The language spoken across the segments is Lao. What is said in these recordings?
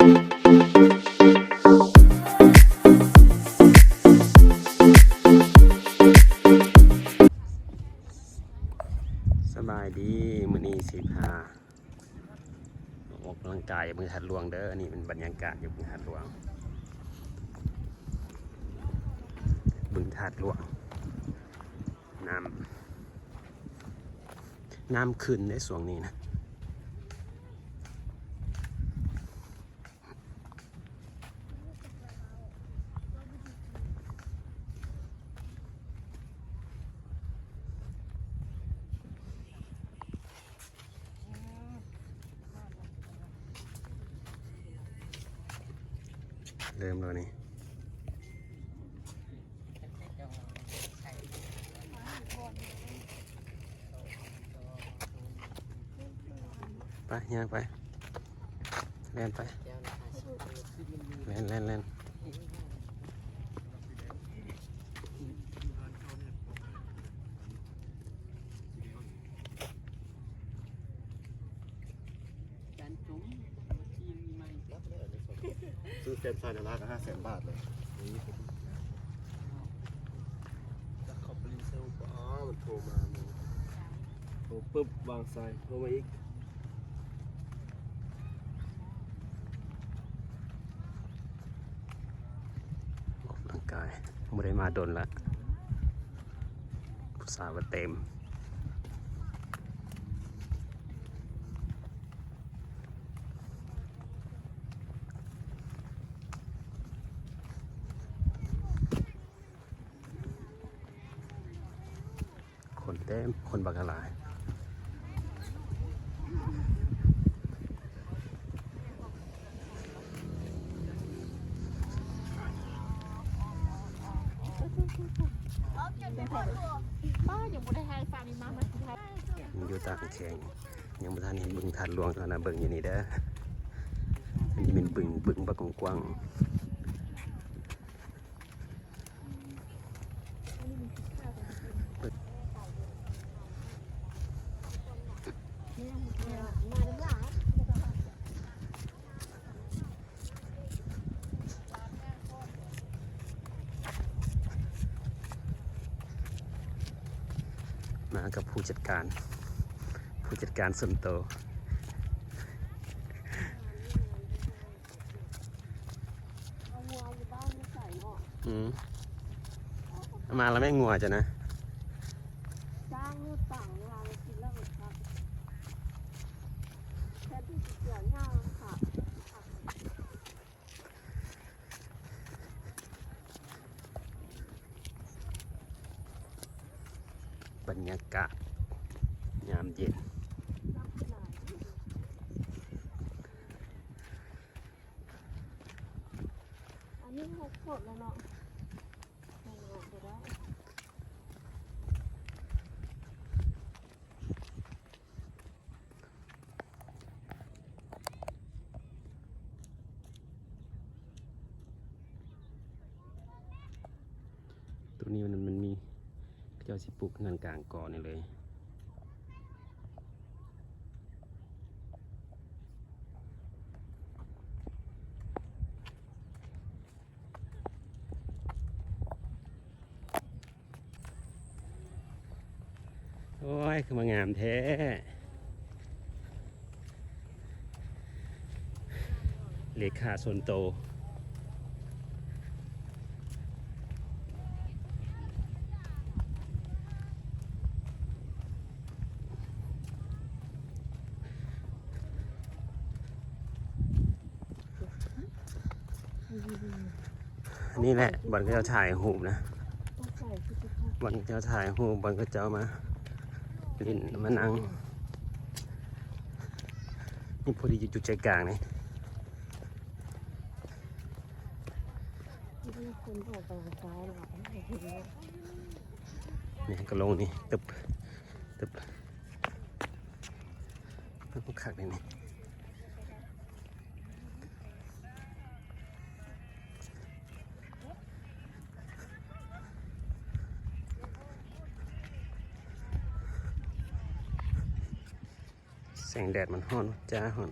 ສະບາຍດີ ມື້ນີ້ຊິພາອອກກຳລັງກາຍຢູ່ບຶງທາດຫຼວງເດີ. ອັນນີ້ເປັນບັນຍາກາດຢູ່ບຶງທາດຫຼວງ ບຶງທາດຫຼວງ ນ້ຳ ນ້ຳຂຶ້ນເດ້ຊ່ວງນີ້ນະ. ເລີ່ມແລ້ວນີ້. ໄປ ຍ່າງໄປ ແລ່ນໄປ ແລ່ນ ແລ່ນ ແລ່ນ. ຊື້ເຟຣນຊາຍໃນລາວກະຫ້າແສນບາດເລີຍ. ຈັກເຂົາປະລິນເຊີ ອໍ ມັນໂທມາ ໂທປຶບວາງສາຍ ໂທມາອີກ. ອອກກຳລັງກາຍ ບໍ່ໄດ້ມາດົນລະ ຜູ້ສາວກະເຕັມ. ຄົນເຕັມ ຄົນບັກຫຼາຍ. ຢູ່ຕາມແຂວງ ຍັງບໍ່ທັນເຫັນບຶງທາດຫຼວງເທົ່ານະ ເບິ່ງຢູ່ນີ້ເດີ. ອັນນີ້ແມ່ນບຶງ ບຶງບັກກວ້າງໆ. ມາກັບຜູ້ຈັດການ ຜູ້ຈັດການສ່ວນໂຕ. ເອົາງົວຢູ່ບ້ານມາໃສ່ເນາະ. ອືມ ມາລະແມ່ນງົວເຈົ້ານະ. ຈ້າງລູກຕັງເວລາໄປກິນແລ້ວມັນຄັກ ແທນທີ່ຊິເສຍຫຍ້າມັນຄັກ. ບັນຍາກາດຍາມເຢັນ. ອັນນີ້ຫົກຄົນແລ້ວເນາະ ຍັງອອກບໍ່ໄດ້. ໂຕນີ້ມັນ ມັນມີ ເຂົາເຈົ້າຊິປຸກເຮືອນກາງເກາະນີ້ເລີຍ. ໂອ້ຍ ຄືມາງາມແທ້ ເລຂາສ່ວນໂຕ. ນີ້ແຫຼະບ່ອນເຂົາເຈົ້າຖ່າຍຮູບນະ ບ່ອນເຂົາເຈົ້າຖ່າຍຮູບ ບ່ອນເຂົາເຈົ້າມາຫຼິ້ນມານັ່ງ. ນີ້ພໍດີຢູ່ຈຸດໃຈກາງນີ້. ນີ້ກະລົງນີ້ ຕຶບ ຕຶບ ຄັກນີ້. ແສງແດດມັນຮ້ອນຈ້າ ຮ້ອນ.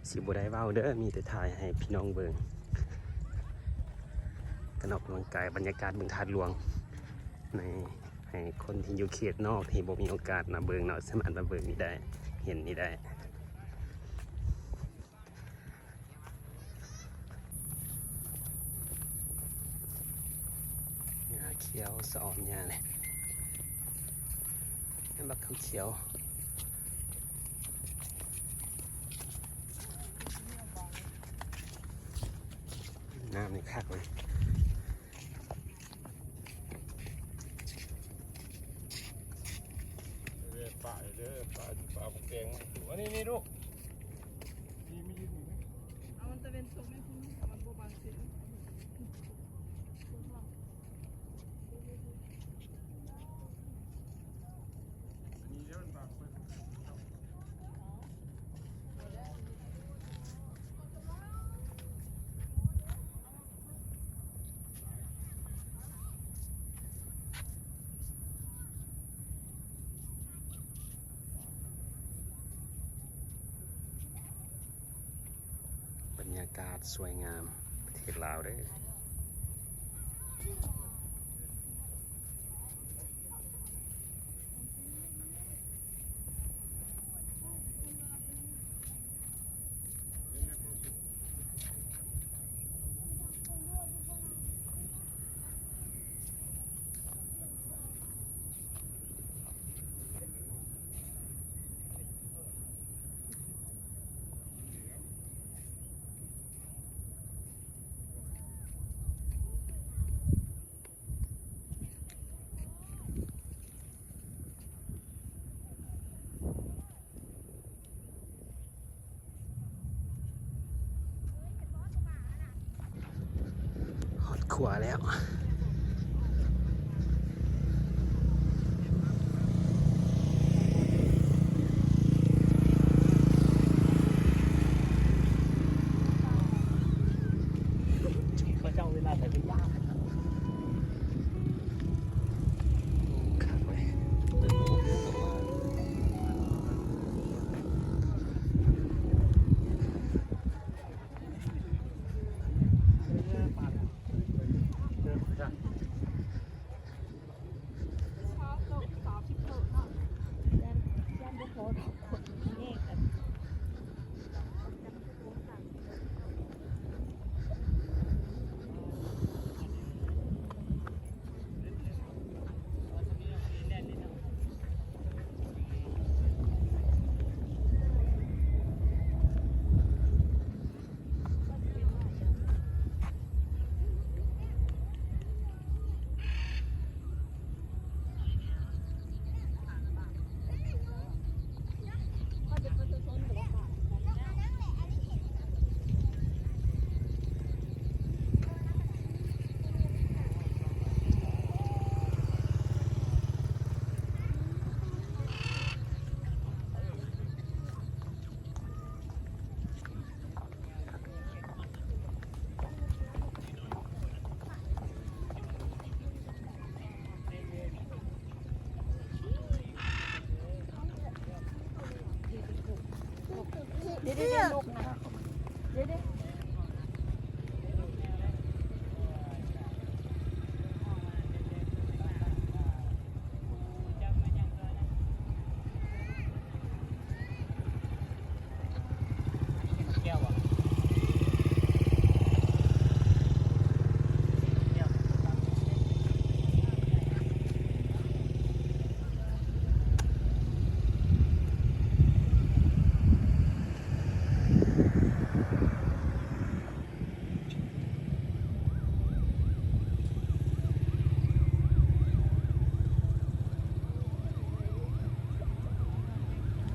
ຊິບໍ່ໄດ້ເວົ້າເດີ້ ມີແຕ່ຖ່າຍໃຫ້ພີ່ນ້ອງເບິ່ງ ການອອກກຳລັງກາຍ ບັນຍາກາດເມືອງທາດຫຼວງ ໃນ ໃຫ້ຄົນທີ່ຢູ່ເຂດນອກທີ່ບໍ່ມີໂອກາດມາເບິ່ງເນາະ ສາມາດມາເບິ່ງນີ້ໄດ້ ເຫັນນີ້ໄດ້. ຫຍ້າຂຽວສະອອນຫຍ້ານີ້ ເຫັນບັກຂຽວ ນ້ຳນີ້ຄັກເລີຍ. ເດີ ປາເດີ ປາ ປາບັກແດງ ອັນນີ້ ນີ້ລູກ ນີ້ ມີຢູ່ນີ້ ເອົາມັນຕາເວັນຕົກໃຫ້ຄຸນ ເອົາມັນບໍ່ບັງຊິ ອັນນີ້ເດີ ມັນບັງເບິ່ງ. ບັນຍາກາດສວຍງາມ ປະເທດລາວເດີ້. ຮອດຂົວແລ້ວ. ເຂົາເຈົ້າເວລາໃດໄປຢ້ານ ຄັກເວີຍ.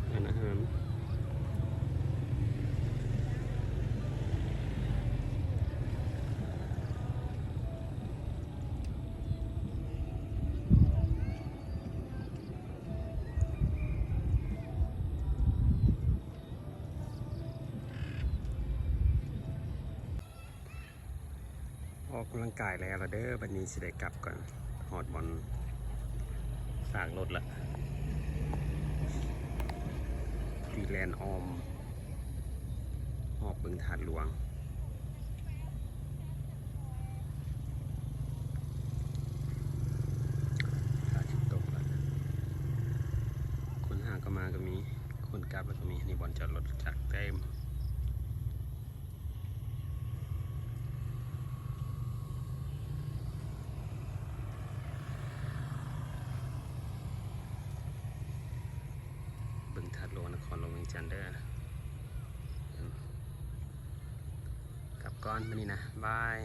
ຮ້ານອາຫານ. ອອກກຳລັງກາຍແລ້ວລະເດີ້ ບັດນີ້ຊິໄດ້ກັບກ່ອນ ຮອດບ່ອນສາກລົດລະ ທີ່ແລ່ນອ້ອມ ຮອບເບິ່ງທາດຫຼວງ. ພະອາທິດຕົກແລ້ວ. ຄົນຫາກໍມາກໍມີ, ຄົນກັບແລ້ວກໍມີ. ນີ້ບ່ອນຈອດລົດຈັກເຕັມ. ເບິ່ງທາດຫຼວງນະຄອນຫຼວງວຽງຈັນເດີ. ກັບກ່ອນມື້ນີ້ນະ. ບາຍ.